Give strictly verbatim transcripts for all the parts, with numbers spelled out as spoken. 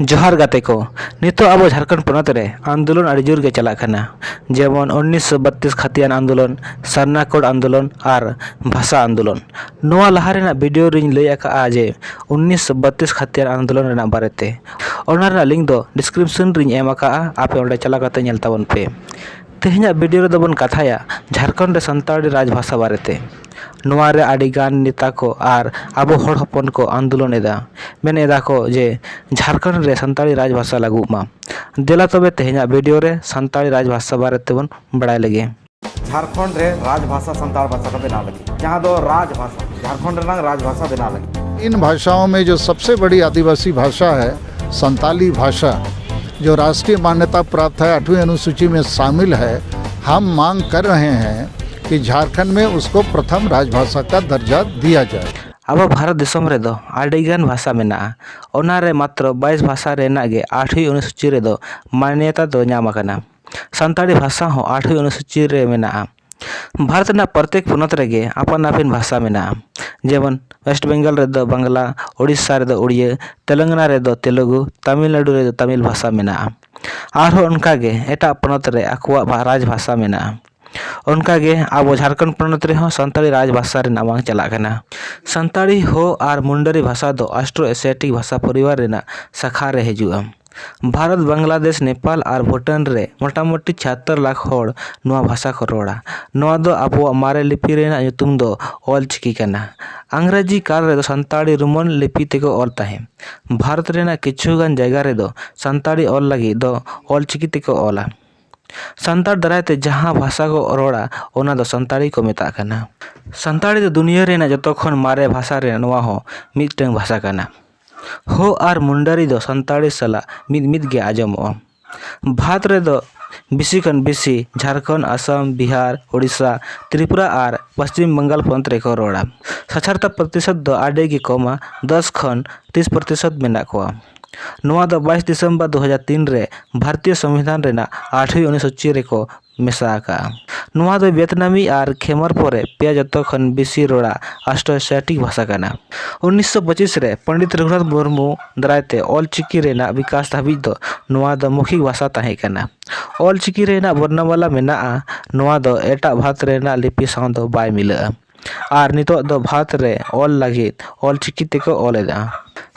ᱡᱚᱦᱟᱨ ᱜᱟᱛᱮ ᱠᱚ, ᱱᱤᱛᱚᱜ ᱟᱵᱚ ᱡᱷᱟᱲᱠᱷᱚᱸᱰ ᱯᱚᱱᱚᱛ ᱨᱮ ᱟᱱᱫᱳᱞᱚᱱ ᱟᱹᱰᱤ ᱡᱳᱨ ᱜᱮ ᱪᱟᱞᱟᱜ ᱠᱟᱱᱟ, ᱡᱮᱢᱚᱱ ᱩᱱᱤᱥᱥᱚ ᱵᱟᱛᱤᱥ ᱠᱷᱟᱛᱤᱭᱟᱱ ᱟᱱᱫᱳᱞᱚᱱ, ᱥᱟᱨᱱᱟ ᱠᱳᱰ ᱟᱱᱫᱳᱞᱚᱱ ᱟᱨ ᱵᱷᱟᱥᱟ ᱟᱱᱫᱳᱞᱚᱱ᱾ ᱱᱚᱣᱟ ᱞᱟᱦᱟ ᱨᱮᱱᱟᱜ ᱵᱷᱤᱰᱤᱭᱳ ᱨᱤᱧ ᱞᱟᱹᱭ ᱟᱠᱟᱫᱼᱟ ᱡᱮ ᱩᱱᱤᱥᱥᱚ ᱵᱟᱛᱤᱥ ᱠᱷᱟᱛᱤᱭᱟᱱ ᱟᱱᱫᱳᱞᱚᱱ ᱨᱮᱱᱟᱜ ᱵᱟᱨᱮᱛᱮ᱾ ᱚᱱᱟ ᱨᱮᱱᱟᱜ ᱞᱤᱝᱠ ᱫᱚ ᱰᱤᱥᱠᱨᱤᱯᱥᱚᱱ ᱨᱤᱧ ᱮᱢ ᱟᱠᱟᱫᱼᱟ, ᱟᱯᱮ ᱚᱸᱰᱮ ᱪᱟᱞᱟᱣ ᱠᱟᱛᱮ ᱧᱮᱞ ᱛᱟᱵᱚᱱ ᱯᱮ᱾ ᱛᱮᱦᱮᱧᱟᱜ ᱵᱷᱤᱰᱤᱭᱳ ᱨᱮᱫᱚ ᱵᱚᱱ ᱠᱟᱛᱷᱟᱭᱟ ᱡᱷᱟᱲᱠᱷᱚᱸᱰ ᱨᱮ ᱥᱟᱱᱛᱟᱲᱤ ᱨᱟᱡᱽ ᱵᱷᱟᱥᱟ ᱵᱟᱨᱮᱛᱮ᱾ ᱱᱚᱣᱟ ᱨᱮ ᱟᱹᱰᱤ ᱜᱟᱱ ᱱᱮᱛᱟ ᱠᱚ ᱟᱨ ᱟᱵᱚ ᱦᱚᱲ ᱦᱚᱯᱚᱱ ᱠᱚ ᱟᱱᱫᱳᱞᱚᱱ ᱮᱫᱟ, ᱢᱮᱱ ᱮᱫᱟ ᱠᱚ ᱡᱮ ᱡᱷᱟᱲᱠᱷᱚᱸᱰ ᱨᱮ ᱥᱟᱱᱛᱟᱲᱤ ᱨᱟᱡᱽ ᱵᱷᱟᱥᱟ ᱞᱟᱹᱜᱩᱜ ᱢᱟ᱾ ᱫᱮᱞᱟ ᱛᱚᱵᱮ ᱛᱮᱦᱮᱧᱟᱜ ᱵᱷᱤᱰᱤᱭᱳ ᱨᱮ ᱥᱟᱱᱛᱟᱲᱤ ᱨᱟᱡᱽ ᱵᱷᱟᱥᱟ ᱵᱟᱨᱮ ᱛᱮᱵᱚᱱ ᱵᱟᱲᱟᱭ ᱞᱮᱜᱮ᱾ ᱡᱷᱟᱲᱠᱷᱚᱸᱰ ᱨᱮ ᱨᱟᱡᱽ ᱵᱷᱟᱥᱟ ᱥᱟᱱᱛᱟᱲ ᱵᱷᱟᱥᱟ ᱠᱚ ᱵᱮᱱᱟᱣ ᱞᱟᱹᱜᱤᱫ, ᱡᱟᱦᱟᱸ ᱫᱚ ᱨᱟᱡᱽ ᱵᱷᱟᱥᱟ, ᱡᱷᱟᱲᱠᱷᱚᱸᱰ ᱨᱮᱱᱟᱜ ᱨᱟᱡᱽ ᱵᱷᱟᱥᱟ ᱵᱮᱱᱟᱣ ᱞᱟᱹᱜᱤᱫ᱾ इन भाषाओं में जो सबसे बड़ी आदिवासी भाषा है संताली भाषा, जो राष्ट्रीय मान्यता प्राप्त है, आठवीं अनुसूची में शामिल है, हम मांग कर रहे हैं कि झारखंड में उसको प्रथम राजभाषा का दर्जा दिया जाए। ᱟᱵᱚ ᱵᱷᱟᱨᱚᱛ ᱫᱤᱥᱚᱢ ᱨᱮᱫᱚ ᱟᱹᱰᱤ ᱜᱟᱱ ᱵᱷᱟᱥᱟ ᱢᱮᱱᱟᱜᱼᱟ᱾ ᱚᱱᱟ ᱨᱮ ᱢᱟᱛᱨᱚ ᱵᱟᱭᱤᱥ ᱵᱷᱟᱥᱟ ᱨᱮᱱᱟᱜ ᱜᱮ ᱟᱴᱷᱣᱤ ᱚᱱᱩᱥᱩᱪᱤ ᱨᱮᱫᱚ ᱢᱟᱱᱭᱚᱛᱟ ᱫᱚ ᱧᱟᱢ ᱟᱠᱟᱱᱟ᱾ ᱥᱟᱱᱛᱟᱲᱤ ᱵᱷᱟᱥᱟ ᱦᱚᱸ ᱟᱴᱷᱣᱤ ᱚᱱᱩᱥᱩᱪᱤ ᱨᱮ ᱢᱮᱱᱟᱜᱼᱟ᱾ ᱵᱷᱟᱨᱚᱛ ᱨᱮᱱᱟᱜ ᱯᱨᱚᱛᱮᱠ ᱯᱚᱱᱚᱛ ᱨᱮᱜᱮ ᱟᱯᱟᱱ ᱟᱹᱯᱤᱱ ᱵᱷᱟᱥᱟ ᱢᱮᱱᱟᱜᱼᱟ᱾ ᱡᱮᱢᱚᱱ ᱳᱭᱮᱥᱴ ᱵᱮᱝᱜᱚᱞ ᱨᱮᱫᱚ ᱵᱟᱝᱞᱟ, ᱳᱰᱤᱥᱟ ᱨᱮᱫᱚ ᱳᱲᱤᱭᱟᱹ, ᱛᱮᱞᱮᱝᱜᱟᱱᱟ ᱨᱮᱫᱚ ᱛᱮᱞᱮᱜᱩ, ᱛᱟᱢᱤᱞᱱᱟᱲᱩ ᱨᱮᱫᱚ ᱛᱟᱢᱤᱞ ᱵᱷᱟᱥᱟ ᱢᱮᱱᱟᱜᱼᱟ᱾ ᱟᱨᱦᱚᱸ ᱚᱱᱠᱟᱜᱮ ᱮᱴᱟᱜ ᱯᱚᱱᱚᱛ ᱨᱮ ᱟᱠᱚᱣᱟᱜ ᱵᱷᱟ-, ᱨᱟᱡᱽ ᱵᱷᱟᱥᱟ ᱢᱮᱱᱟᱜᱼᱟ᱾ ᱚᱱᱠᱟᱜᱮ ᱟᱵᱚ ᱡᱷᱟᱲᱠᱷᱚᱸᱰ ᱯᱚᱱᱚᱛ ᱨᱮᱦᱚᱸ ᱥᱟᱱᱛᱟᱲᱤ ᱨᱟᱡᱽ ᱵᱷᱟᱥᱟ ᱨᱮᱱᱟᱜ ᱵᱟᱝ ᱪᱟᱞᱟᱜ ᱠᱟᱱᱟ᱾ ᱥᱟᱱᱛᱟᱲᱤ, ᱦᱳ ᱟᱨ ᱢᱩᱱᱰᱟᱨᱤ ᱵᱷᱟᱥᱟ ᱫᱚ ᱟᱥᱴᱨᱳ ᱮᱥᱤᱭᱟᱴᱤᱠ ᱵᱷᱟᱥᱟ ᱯᱚᱨᱤᱵᱟᱨ ᱨᱮᱱᱟᱜ ᱥᱟᱠᱷᱟ ᱨᱮ ᱦᱤᱡᱩᱜᱼᱟ᱾ ᱵᱷᱟᱨᱚᱛ, ᱵᱟᱝᱞᱟᱫᱮᱥ, ᱱᱮᱯᱟᱞ ᱟᱨ ᱵᱷᱩᱴᱟᱱ ᱨᱮ ᱢᱚᱴᱟᱢᱩᱴᱤ ᱪᱷᱤᱭᱟᱛᱛᱳᱨ ᱞᱟᱠᱷ ᱦᱚᱲ ᱱᱚᱣᱟ ᱵᱷᱟᱥᱟ ᱠᱚ ᱨᱚᱲᱟ᱾ ᱱᱚᱣᱟ ᱫᱚ ᱟᱵᱚᱣᱟᱜ ᱢᱟᱨᱮ ᱞᱤᱯᱤ ᱨᱮᱱᱟᱜ ᱧᱩᱛᱩᱢ ᱫᱚ ᱚᱞ ᱪᱤᱠᱤ ᱠᱟᱱᱟ᱾ ᱟᱝᱨᱮᱡᱤ ᱠᱟᱞ ᱨᱮᱫᱚ ᱥᱟᱱᱛᱟᱲᱤ ᱨᱳᱢᱟᱱ ᱞᱤᱯᱤ ᱛᱮᱠᱚ ᱚᱞ ᱛᱟᱦᱮᱸᱫ᱾ ᱵᱷᱟᱨᱚᱛ ᱨᱮᱱᱟᱜ ᱠᱤᱪᱷᱩ ᱜᱟᱱ ᱡᱟᱭᱜᱟ ᱨᱮᱫᱚ ᱥᱟᱱᱛᱟᱲᱤ ᱚᱞ ᱞᱟᱹᱜᱤᱫ ᱫᱚ ᱚᱞ ᱪᱤᱠᱤ ᱛᱮᱠᱚ ᱚᱞᱟ᱾ ᱥᱟᱱᱛᱟᱲ ᱫᱟᱨᱟᱭ ᱛᱮ ᱡᱟᱦᱟᱸ ᱵᱷᱟᱥᱟ ᱠᱚ ᱨᱚᱲᱟ, ᱚᱱᱟ ᱫᱚ ᱥᱟᱱᱛᱟᱲᱤ ᱠᱚ ᱢᱮᱛᱟᱜ ᱠᱟᱱᱟ᱾ ᱥᱟᱱᱛᱟᱲᱤ ᱫᱚ ᱫᱩᱱᱤᱭᱟᱹ ᱨᱮᱱᱟᱜ ᱡᱚᱛᱚ ᱠᱷᱚᱱ ᱢᱟᱨᱮ ᱵᱷᱟᱥᱟ ᱨᱮ ᱱᱚᱣᱟ ᱦᱚᱸ ᱢᱤᱫᱴᱟᱝ ᱵᱷᱟᱥᱟ ᱠᱟᱱᱟ᱾ ᱦᱳ ᱟᱨ ᱢᱩᱱᱰᱟᱨᱤ ᱫᱚ ᱥᱟᱱᱛᱟᱲᱤ ᱥᱟᱞᱟᱜ ᱢᱤᱫ ᱢᱤᱫ ᱜᱮ ᱟᱸᱡᱚᱢᱚᱜᱼᱟ᱾ ᱵᱷᱟᱨᱚᱛ ᱨᱮᱫᱚ ᱵᱮᱥᱤ ᱠᱷᱚᱱ ᱵᱮᱥᱤ ᱡᱷᱟᱲᱠᱷᱚᱸᱰ, ᱟᱥᱟᱢ, ᱵᱤᱦᱟᱨ, ᱳᱰᱤᱥᱟ, ᱛᱨᱤᱯᱩᱨᱟ ᱟᱨ ᱯᱚᱥᱪᱤᱢ ᱵᱟᱝᱜᱟᱞ ᱯᱚᱱᱚᱛ ᱨᱮᱠᱚ ᱨᱚᱲᱟ᱾ ᱥᱟᱠᱷᱟᱨᱛᱟ ᱯᱨᱚᱛᱤᱥᱚᱛ ᱫᱚ ᱟᱹᱰᱤ ᱜᱮ ᱠᱚᱢᱟ, ᱫᱚᱥ ᱠᱷᱚᱱ ᱛᱤᱥ ᱯᱨᱚᱛᱤᱥᱚᱛ ᱢᱮᱱᱟᱜ ᱠᱚᱣᱟ᱾ ᱱᱚᱣᱟ ᱫᱚ ᱵᱟᱭᱤᱥ ᱰᱤᱥᱮᱢᱵᱚᱨ ᱫᱩ ᱦᱟᱡᱟᱨ ᱛᱤᱱ ᱨᱮ ᱵᱷᱟᱨᱚᱛᱤᱭᱚ ᱥᱚᱝᱵᱤᱫᱷᱟᱱ ᱨᱮᱱᱟᱜ ᱟᱴᱷᱣᱤ ᱚᱱᱩᱥᱩᱪᱤ ᱨᱮᱠᱚ ᱢᱮᱥᱟ ᱟᱠᱟᱫᱼᱟ᱾ ᱱᱚᱣᱟ ᱫᱚ ᱵᱷᱤᱭᱮᱛᱱᱟᱢᱤ ᱟᱨ ᱠᱷᱮᱢᱟᱨ ᱯᱚᱨᱮ ᱯᱮᱭᱟ ᱡᱚᱛᱚ ᱠᱷᱚᱱ ᱵᱮᱥᱤ ᱨᱚᱲᱟ ᱟᱥᱴᱨᱳᱥᱮᱴᱤᱠ ᱵᱷᱟᱥᱟ ᱠᱟᱱᱟ᱾ ᱩᱱᱤᱥᱥᱚ ᱯᱚᱸᱪᱤᱥ ᱨᱮ ᱯᱚᱱᱰᱤᱛ ᱨᱚᱜᱷᱩᱱᱟᱛᱷ ᱢᱩᱨᱢᱩ ᱫᱟᱨᱟᱭ ᱛᱮ ᱚᱞ ᱪᱤᱠᱤ ᱨᱮᱱᱟᱜ ᱵᱤᱠᱟᱥ ᱫᱷᱟᱹᱵᱤᱡ ᱫᱚ ᱱᱚᱣᱟ ᱫᱚ ᱢᱳᱠᱷᱤᱠ ᱵᱷᱟᱥᱟ ᱛᱟᱦᱮᱸ ᱠᱟᱱᱟ᱾ ᱚᱞ ᱪᱤᱠᱤ ᱨᱮᱱᱟᱜ ᱵᱚᱨᱱᱚᱢᱟᱞᱟ ᱢᱮᱱᱟᱜᱼᱟ, ᱱᱚᱣᱟ ᱫᱚ ᱮᱴᱟᱜ ᱵᱷᱟᱨᱚᱛ ᱨᱮᱱᱟᱜ ᱞᱤᱯᱤ ᱥᱟᱶ ᱫᱚ ᱵᱟᱭ ᱢᱤᱞᱟᱹᱜᱼᱟ᱾ ᱟᱨ ᱱᱤᱛᱚᱜ ᱫᱚ ᱵᱷᱟᱨᱚᱛ ᱨᱮ ᱚᱞ ᱞᱟᱹᱜᱤᱫ ᱚᱞ ᱪᱤᱠᱤ ᱛᱮᱠᱚ ᱚᱞ ᱮᱫᱟ᱾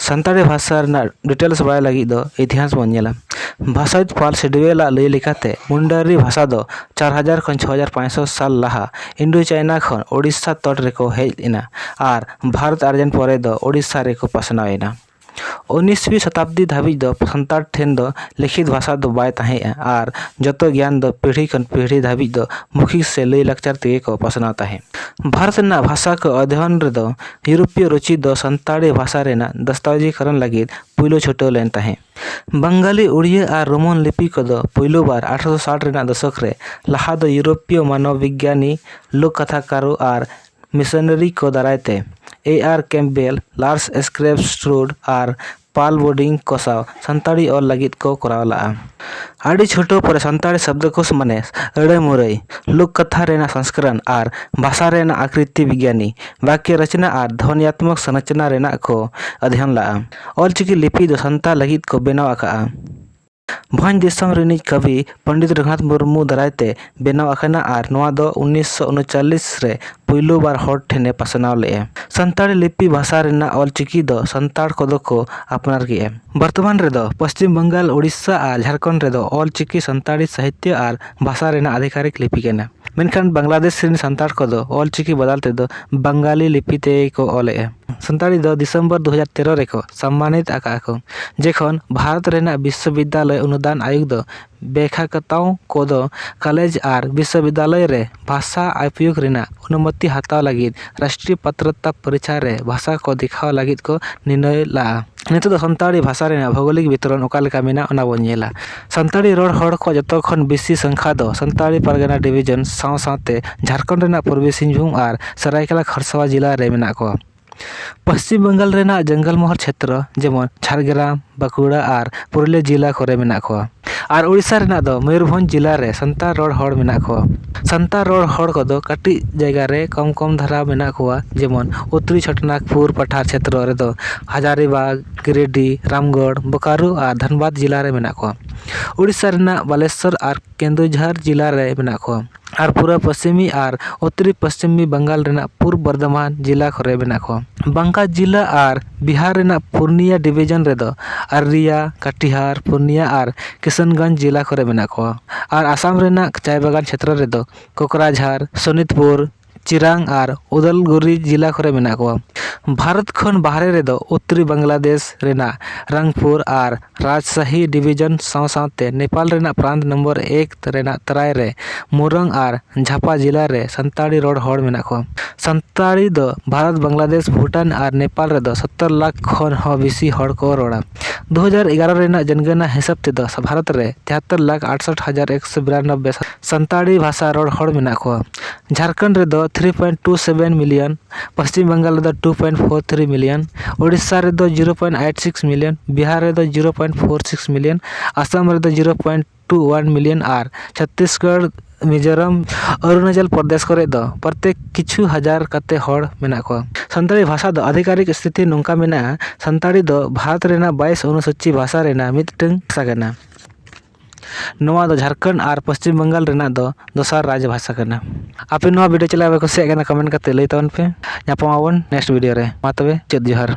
ᱥᱟᱱᱛᱟᱲᱤ ᱵᱷᱟᱥᱟ ᱨᱮᱱᱟᱜ ᱰᱤᱴᱮᱞᱥ ᱵᱟᱲᱟᱭ ᱞᱟᱹᱜᱤᱫ ᱫᱚ ᱤᱛᱤᱦᱟᱥ ᱵᱚᱱ ᱧᱮᱞᱟ᱾ ᱵᱷᱟᱥᱟᱵᱤᱫ ᱯᱟᱞ ᱥᱤᱰᱣᱮᱞᱟᱜ ᱞᱟᱹᱭ ᱞᱮᱠᱟᱛᱮ ᱢᱩᱱᱰᱟᱨᱤ ᱵᱷᱟᱥᱟ ᱫᱚ ᱪᱟᱨ ᱦᱟᱡᱟᱨ ᱠᱷᱚᱱ ᱪᱷᱚ ᱦᱟᱡᱟᱨ ᱯᱟᱸᱪᱥᱚ ᱥᱟᱞ ᱞᱟᱦᱟ ᱤᱱᱰᱳ ᱪᱟᱭᱱᱟ ᱠᱷᱚᱱ ᱳᱰᱤᱥᱟ ᱛᱚᱴ ᱨᱮᱠᱚ ᱦᱮᱡ ᱮᱱᱟ ᱟᱨ ᱵᱷᱟᱨᱚᱛ ᱟᱨᱡᱟᱱ ᱯᱚᱨᱮ ᱫᱚ ᱳᱰᱤᱥᱟ ᱨᱮᱠᱚ ᱯᱟᱥᱱᱟᱣ ᱮᱱᱟ᱾ ᱩᱱᱤᱥᱣᱤ ᱥᱚᱛᱟᱵᱫᱤ ᱫᱷᱟᱹᱵᱤᱡ ᱫᱚ ᱥᱟᱱᱛᱟᱲ ᱴᱷᱮᱱ ᱫᱚ ᱞᱤᱠᱷᱤᱛ ᱵᱷᱟᱥᱟ ᱫᱚ ᱵᱟᱭ ᱛᱟᱦᱮᱸᱜᱼᱟ ᱟᱨ ᱡᱚᱛᱚ ᱜᱮᱭᱟᱱ ᱫᱚ ᱯᱤᱲᱦᱤ ᱠᱷᱚᱱ ᱯᱤᱲᱦᱤ ᱫᱷᱟᱹᱵᱤᱡ ᱫᱚ ᱢᱳᱠᱷᱤᱠ ᱥᱮ ᱞᱟᱹᱭ ᱞᱟᱠᱪᱟᱨ ᱛᱮᱜᱮ ᱠᱚ ᱯᱟᱥᱱᱟᱣ ᱛᱟᱦᱮᱸᱫ᱾ ᱵᱷᱟᱨᱚᱛ ᱨᱮᱱᱟᱜ ᱵᱷᱟᱥᱟ ᱠᱚ ᱚᱫᱷᱭᱚᱱ ᱨᱮᱫᱚ ᱭᱩᱨᱳᱯᱤᱭᱚ ᱨᱩᱪᱤ ᱫᱚ ᱥᱟᱱᱛᱟᱲᱤ ᱵᱷᱟᱥᱟ ᱨᱮᱱᱟᱜ ᱫᱟᱥᱛᱟᱣᱮᱡᱤᱠᱚᱨᱚᱱ ᱞᱟᱹᱜᱤᱫ ᱯᱩᱭᱞᱩ ᱪᱷᱩᱴᱟᱹᱣ ᱞᱮᱱ ᱛᱟᱦᱮᱸᱫ᱾ ᱵᱟᱝᱜᱟᱞᱤ, ᱩᱲᱤᱭᱟᱹ ᱟᱨ ᱨᱳᱢᱟᱱ ᱞᱤᱯᱤ ᱠᱚᱫᱚ ᱯᱩᱭᱞᱩ ᱵᱟᱨ ᱟᱴᱷᱨᱚᱥᱚ ᱥᱟᱴ ᱨᱮᱱᱟᱜ ᱫᱚᱥᱚᱠ ᱨᱮ ᱞᱟᱦᱟ ᱫᱚ ᱭᱩᱨᱳᱯᱤᱭᱚ ᱢᱟᱱᱚᱵ ᱵᱤᱜᱽᱜᱟᱱᱤ, ᱞᱳᱠ ᱠᱟᱛᱷᱟᱠᱟᱨᱩ ᱟᱨ ᱢᱤᱥᱚᱱᱟᱨᱤ ᱠᱚ ᱫᱟᱨᱟᱭ ᱛᱮ ᱮ ᱟᱨ ᱠᱮᱢᱯᱵᱮᱞ, ᱞᱟᱨᱥ ᱥᱠᱨᱮᱯᱥᱴᱨᱩᱰ ᱟᱨ ᱯᱟᱞ ᱵᱳᱰᱤᱝ ᱠᱚ ᱥᱟᱶ ᱥᱟᱱᱛᱟᱲᱤ ᱚᱞ ᱞᱟᱹᱜᱤᱫ ᱠᱚ ᱠᱚᱨᱟᱣ ᱞᱟᱜᱼᱟ᱾ ᱟᱹᱰᱤ ᱪᱷᱩᱴᱟᱹᱣ ᱯᱚᱨᱮ ᱥᱟᱱᱛᱟᱲᱤ ᱥᱚᱵᱫᱚᱠᱳᱥ ᱢᱟᱱᱮ ᱟᱹᱲᱟᱹ ᱢᱩᱨᱟᱹᱭ, ᱞᱳᱠ ᱠᱟᱛᱷᱟ ᱨᱮᱱᱟᱜ ᱥᱚᱝᱥᱠᱨᱚᱱ ᱟᱨ ᱵᱷᱟᱥᱟ ᱨᱮᱱᱟᱜ ᱟᱠᱨᱤᱛᱤ ᱵᱤᱜᱽᱜᱟᱱᱤ, ᱵᱟᱠᱭᱚ ᱨᱚᱪᱚᱱᱟ ᱟᱨ ᱫᱷᱚᱱᱭᱟᱛᱢᱚᱠ ᱥᱚᱨᱚᱪᱚᱱᱟ ᱨᱮᱱᱟᱜ ᱠᱚ ᱚᱫᱷᱭᱚᱱ ᱞᱟᱜᱼᱟ᱾ ᱚᱞ ᱪᱤᱠᱤ ᱞᱤᱯᱤ ᱫᱚ ᱥᱟᱱᱛᱟᱲ ᱞᱟᱹᱜᱤᱫ ᱠᱚ ᱵᱮᱱᱟᱣ ᱟᱠᱟᱫᱼᱟ᱾ ᱵᱷᱚᱸᱡᱽ ᱫᱤᱥᱚᱢ ᱨᱤᱱᱤᱡ ᱠᱚᱵᱤ ᱯᱚᱱᱰᱤᱛ ᱨᱚᱜᱷᱩᱱᱟᱛᱷ ᱢᱩᱨᱢᱩ ᱫᱟᱨᱟᱭ ᱛᱮ ᱵᱮᱱᱟᱣ ᱟᱠᱟᱱᱟ ᱟᱨ ᱱᱚᱣᱟ ᱫᱚ ᱩᱱᱤᱥᱥᱚ ᱩᱱᱩᱪᱚᱞᱞᱤᱥ ᱨᱮ ᱯᱩᱭᱞᱩ ᱵᱟᱨ ᱦᱚᱲ ᱴᱷᱮᱱᱮ ᱯᱟᱥᱱᱟᱣ ᱞᱮᱫᱼᱟ᱾ ᱥᱟᱱᱛᱟᱲᱤ ᱞᱤᱯᱤ ᱵᱷᱟᱥᱟ ᱨᱮᱱᱟᱜ ᱚᱞ ᱪᱤᱠᱤ ᱫᱚ ᱥᱟᱱᱛᱟᱲ ᱠᱚᱫᱚ ᱠᱚ ᱟᱯᱱᱟᱨ ᱠᱮᱫᱼᱟ᱾ ᱵᱚᱨᱛᱚᱢᱟᱱ ᱨᱮᱫᱚ ᱯᱚᱥᱪᱤᱢ ᱵᱟᱝᱜᱟᱞ, ᱳᱰᱤᱥᱟ ᱟᱨ ᱡᱷᱟᱲᱠᱷᱚᱸᱰ ᱨᱮᱫᱚ ᱚᱞ ᱪᱤᱠᱤ ᱥᱟᱱᱛᱟᱲᱤ ᱥᱟᱦᱤᱛᱭᱚ ᱟᱨ ᱵᱷᱟᱥᱟ ᱨᱮᱱᱟᱜ ᱟᱫᱷᱤᱠᱟᱨᱤᱠ ᱞᱤᱯᱤ ᱠᱟᱱᱟ᱾ ᱢᱮᱱᱠᱷᱟᱱ ᱵᱟᱝᱞᱟᱫᱮᱥ ᱨᱮᱱ ᱥᱟᱱᱛᱟᱲ ᱠᱚᱫᱚ ᱚᱞ ᱪᱤᱠᱤ ᱵᱚᱫᱚᱞ ᱛᱮᱫᱚ ᱵᱟᱝᱜᱟᱞᱤ ᱞᱤᱯᱤ ᱛᱮᱜᱮ ᱠᱚ ᱚᱞᱮᱫᱼᱟ᱾ ᱥᱟᱱᱛᱟᱲᱤ ᱫᱚ ᱰᱤᱥᱮᱢᱵᱚᱨ ᱫᱩ ᱦᱟᱡᱟᱨ ᱛᱮᱨᱚ ᱨᱮᱠᱚ ᱥᱚᱢᱢᱟᱱᱤᱛ ᱟᱠᱟᱫᱼᱟ ᱠᱚ, ᱡᱮᱠᱷᱚᱱ ᱵᱷᱟᱨᱚᱛ ᱨᱮᱱᱟᱜ ᱵᱤᱥᱥᱚᱵᱤᱫᱽᱫᱟᱞᱚᱭ ᱚᱱᱩᱫᱟᱱ ᱟᱭᱳᱜᱽ ᱫᱚ ᱵᱮᱠᱷᱟᱠᱟᱛᱟᱣ ᱠᱚᱫᱚ ᱠᱚᱞᱮᱡᱽ ᱟᱨ ᱵᱤᱥᱥᱚᱵᱤᱫᱽᱫᱟᱞᱚᱭ ᱨᱮ ᱵᱷᱟᱥᱟ ᱩᱯᱭᱳᱜᱽ ᱨᱮᱱᱟᱜ ᱚᱱᱩᱢᱚᱛᱤ ᱦᱟᱛᱟᱣ ᱞᱟᱹᱜᱤᱫ ᱨᱟᱥᱴᱨᱤᱭᱚ ᱯᱟᱛᱨᱚᱛᱟ ᱯᱚᱨᱤᱠᱷᱟ ᱨᱮ ᱵᱷᱟᱥᱟ ᱠᱚ ᱫᱮᱠᱷᱟᱣ ᱞᱟᱹᱜᱤᱫ ᱠᱚ ᱱᱤᱨᱱᱚᱭ ᱞᱟᱜᱼᱟ᱾ ᱱᱤᱛᱚᱜ ᱫᱚ ᱥᱟᱱᱛᱟᱲᱤ ᱵᱷᱟᱥᱟ ᱨᱮᱱᱟᱜ ᱵᱷᱳᱜᱳᱞᱤᱠ ᱵᱤᱛᱚᱨᱚᱱ ᱚᱠᱟ ᱞᱮᱠᱟ ᱢᱮᱱᱟᱜᱼᱟ, ᱚᱱᱟ ᱵᱚᱱ ᱧᱮᱞᱟ᱾ ᱥᱟᱱᱛᱟᱲᱤ ᱨᱚᱲ ᱦᱚᱲ ᱠᱚᱣᱟᱜ ᱡᱚᱛᱚ ᱠᱷᱚᱱ ᱵᱮᱥᱤ ᱥᱚᱝᱠᱷᱟ ᱫᱚ ᱥᱟᱱᱛᱟᱲᱤ ᱯᱟᱨᱜᱟᱱᱟ ᱰᱤᱵᱷᱤᱡᱚᱱ ᱥᱟᱶ ᱥᱟᱶᱛᱮ ᱡᱷᱟᱲᱠᱷᱚᱸᱰ ᱨᱮᱱᱟᱜ ᱯᱩᱨᱵᱤ ᱥᱤᱝᱵᱷᱩᱢ ᱟᱨ ᱥᱟᱨᱟᱭᱠᱮᱞᱟ ᱠᱷᱟᱨᱥᱟᱣᱟ ᱡᱮᱞᱟ ᱨᱮ ᱢᱮᱱᱟᱜ ᱠᱚᱣᱟ᱾ ᱯᱚᱥᱪᱤᱢ ᱵᱟᱝᱜᱟᱞ ᱨᱮᱱᱟᱜ ᱡᱚᱝᱜᱚᱞ ᱢᱚᱦᱚᱞ ᱪᱷᱮᱛᱨᱚ, ᱡᱮᱢᱚᱱ ᱡᱷᱟᱲᱜᱨᱟᱢ, ᱵᱟᱸᱠᱩᱲᱟ ᱟᱨ ᱯᱩᱨᱩᱞᱤᱭᱟᱹ ᱡᱮᱞᱟ ᱠᱚᱨᱮ ᱢᱮᱱᱟᱜ ᱠᱚᱣᱟ᱾ ᱟᱨ ᱳᱰᱤᱥᱟ ᱨᱮᱱᱟᱜ ᱫᱚ ᱢᱚᱭᱩᱨᱵᱷᱚᱸᱡᱽ ᱡᱮᱞᱟ ᱨᱮ ᱥᱟᱱᱛᱟᱲ ᱨᱚᱲ ᱦᱚᱲ ᱢᱮᱱᱟᱜ ᱠᱚᱣᱟ᱾ ᱥᱟᱱᱛᱟᱲ ᱨᱚᱲ ᱦᱚᱲ ᱠᱚᱫᱚ ᱠᱟᱹᱴᱤᱡ ᱡᱟᱭᱜᱟ ᱨᱮ ᱠᱚᱢ ᱠᱚᱢ ᱫᱷᱟᱨᱟ ᱢᱮᱱᱟᱜ ᱠᱚᱣᱟ, ᱡᱮᱢᱚᱱ ᱩᱛᱛᱚᱨᱤ ᱪᱷᱳᱴᱚᱱᱟᱜᱽᱯᱩᱨ ᱯᱟᱴᱷᱟᱨ ᱪᱷᱮᱛᱨᱚ ᱨᱮᱫᱚ ᱦᱟᱡᱟᱨᱤᱵᱟᱜᱽ, ᱜᱤᱨᱤᱰᱤ, ᱨᱟᱢᱜᱚᱲ, ᱵᱳᱠᱟᱨᱳ ᱟᱨ ᱫᱷᱟᱱᱵᱟᱫᱽ ᱡᱮᱞᱟ ᱨᱮ ᱢᱮᱱᱟᱜ ᱠᱚᱣᱟ᱾ ᱳᱰᱤᱥᱟ ᱨᱮᱱᱟᱜ ᱵᱟᱞᱮᱥᱚᱨ ᱟᱨ ᱠᱮᱱᱫᱩᱡᱷᱟᱨ ᱡᱮᱞᱟ ᱨᱮ ᱢᱮᱱᱟᱜ ᱠᱚᱣᱟ᱾ ᱟᱨ ᱯᱩᱨᱵᱚ ᱯᱚᱥᱪᱤᱢᱤ ᱟᱨ ᱩᱛᱛᱚᱨᱤ ᱯᱚᱥᱪᱤᱢᱤ ᱵᱟᱝᱜᱟᱞ ᱨᱮᱱᱟᱜ ᱯᱩᱨᱵ ᱵᱚᱨᱫᱷᱚᱢᱟᱱ ᱡᱮᱞᱟ ᱠᱚᱨᱮ ᱢᱮᱱᱟᱜ ᱠᱚᱣᱟ᱾ ᱵᱟᱝᱠᱟ ᱡᱮᱞᱟ ᱟᱨ ᱵᱤᱦᱟᱨ ᱨᱮᱱᱟᱜ ᱯᱩᱨᱱᱤᱭᱟ ᱰᱤᱵᱤᱡᱚᱱ ᱨᱮᱫᱚ ᱟᱨᱨᱤᱭᱟ, ᱠᱟᱴᱤᱦᱟᱨ, ᱯᱩᱨᱱᱤᱭᱟ ᱟᱨ ᱠᱤᱥᱟᱱᱜᱚᱸᱡᱽ ᱡᱮᱞᱟ ᱠᱚᱨᱮ ᱢᱮᱱᱟᱜ ᱠᱚᱣᱟ᱾ ᱟᱨ ᱟᱥᱟᱢ ᱨᱮᱱᱟᱜ ᱪᱟᱭ ᱵᱟᱜᱟᱱ ᱪᱷᱮᱛᱨᱚ ᱨᱮᱫᱚ ᱠᱳᱠᱨᱟᱡᱷᱟᱨ, ᱥᱳᱱᱤᱛᱯᱩᱨ, ᱪᱤᱨᱟᱝ ᱟᱨ ᱩᱫᱟᱞᱜᱩᱨᱤ ᱡᱮᱞᱟ ᱠᱚᱨᱮ ᱢᱮᱱᱟᱜ ᱠᱚᱣᱟ᱾ ᱵᱷᱟᱨᱚᱛ ᱠᱷᱚᱱ ᱵᱟᱦᱨᱮ ᱨᱮᱫᱚ ᱩᱛᱛᱚᱨᱤ ᱵᱟᱝᱞᱟᱫᱮᱥ ᱨᱮᱱᱟᱜ ᱨᱟᱝᱯᱩᱨ ᱟᱨ ᱨᱟᱡᱽᱥᱟᱦᱤ ᱰᱤᱵᱤᱡᱚᱱ ᱥᱟᱶ ᱥᱟᱶᱛᱮ ᱱᱮᱯᱟᱞ ᱨᱮᱱᱟᱜ ᱯᱨᱟᱱᱛ ᱱᱚᱢᱵᱚᱨ ᱮᱠ ᱨᱮᱱᱟᱜ ᱛᱟᱨᱟᱭ ᱨᱮ ᱢᱳᱨᱚᱝ ᱟᱨ ᱡᱷᱟᱯᱟ ᱡᱮᱞᱟ ᱨᱮ ᱥᱟᱱᱛᱟᱲᱤ ᱨᱚᱲ ᱦᱚᱲ ᱢᱮᱱᱟᱜ ᱠᱚᱣᱟ᱾ ᱥᱟᱱᱛᱟᱲᱤ ᱫᱚ ᱵᱷᱟᱨᱚᱛ, ᱵᱟᱝᱞᱟᱫᱮᱥ, ᱵᱷᱩᱴᱟᱱ ᱟᱨ ᱱᱮᱯᱟᱞ ᱨᱮᱫᱚ ᱥᱚᱛᱛᱚᱨ ᱞᱟᱠᱷ ᱠᱷᱚᱱ ᱦᱚᱸ ᱵᱮᱥᱤ ᱦᱚᱲ ᱠᱚ ᱨᱚᱲᱟ᱾ ᱫᱩ ᱦᱟᱡᱟᱨ ᱮᱜᱟᱨᱚ ᱨᱮᱱᱟᱜ ᱡᱚᱱᱜᱚᱱᱟ ᱦᱤᱥᱟᱹᱵ ᱛᱮᱫᱚ ᱵᱷᱟᱨᱚᱛ ᱨᱮ ᱛᱤᱦᱟᱛᱛᱚᱨ ᱞᱟᱠᱷ ᱟᱴᱥᱚᱴ ᱦᱟᱡᱟᱨ ᱮᱠᱥᱚ ᱵᱤᱨᱟᱱᱚᱵᱵᱮ ᱥᱟᱱᱛᱟᱲᱤ ᱵᱷᱟᱥᱟ ᱨᱚᱲ ᱦᱚᱲ ᱢᱮᱱᱟᱜ ᱠᱚᱣᱟ᱾ ᱡᱷᱟᱲᱠᱷᱚᱸᱰ ᱨᱮᱫᱚ three point two seven million, Paschim Bangal ᱨᱮᱫᱚ two point four three million, Odisha ᱨᱮᱫᱚ zero point eight six million, Bihar ᱨᱮᱫᱚ zero point four six million, Assam ᱨᱮᱫᱚ zero point two one million ᱟᱨ ᱪᱷᱚᱛᱛᱤᱥᱜᱚᱲ, ᱢᱤᱡᱳᱨᱟᱢ, ᱚᱨᱩᱱᱟᱪᱚᱞ ᱯᱨᱚᱫᱮᱥ ᱠᱚᱨᱮ ᱫᱚ ᱯᱨᱚᱛᱮᱠ ᱠᱤᱪᱷᱩ ᱦᱟᱡᱟᱨ ᱠᱟᱛᱮ ᱦᱚᱲ ᱢᱮᱱᱟᱜ ᱠᱚᱣᱟ᱾ ᱥᱟᱱᱛᱟᱲᱤ ᱵᱷᱟᱥᱟ ᱫᱚ ᱟᱫᱷᱤᱠᱟᱨᱤᱠ ᱥᱛᱷᱤᱛᱤ ᱱᱚᱝᱠᱟ ᱢᱮᱱᱟᱜᱼᱟ, ᱥᱟᱱᱛᱟᱲᱤ ᱫᱚ ᱵᱷᱟᱨᱚᱛ ᱨᱮᱱᱟᱜ ᱵᱟᱭᱤᱥ ᱚᱱᱩᱥᱩᱪᱤ ᱵᱷᱟᱥᱟ ᱨᱮᱱᱟᱜ ᱢᱤᱫᱴᱟᱝ ᱵᱷᱟᱥᱟ ᱠᱟᱱᱟ᱾ ᱱᱚᱣᱟ ᱫᱚ ᱡᱷᱟᱲᱠᱷᱚᱸᱰ ᱟᱨ ᱯᱚᱥᱪᱤᱢ ᱵᱟᱝᱜᱟᱞ ᱨᱮᱱᱟᱜ ᱫᱚ ᱫᱚᱥᱟᱨ ᱨᱟᱡᱽ ᱵᱷᱟᱥᱟ ᱠᱟᱱᱟ᱾ ᱟᱯᱮ ᱱᱚᱣᱟ ᱵᱷᱤᱰᱤᱭᱳ ᱪᱮᱫ ᱞᱮᱠᱟ ᱯᱮ ᱠᱩᱥᱤᱭᱟᱜ ᱠᱟᱱᱟ, ᱠᱚᱢᱮᱱᱴ ᱠᱟᱛᱮ ᱞᱟᱹᱭ ᱛᱟᱵᱚᱱ ᱯᱮ᱾ ᱧᱟᱯᱟᱢ ᱟᱵᱚᱱ ᱱᱮᱠᱥᱴ ᱵᱷᱤᱰᱤᱭᱳ ᱨᱮ᱾ ᱢᱟ ᱛᱚᱵᱮ, ᱪᱮᱫ ᱡᱚᱦᱟᱨ᱾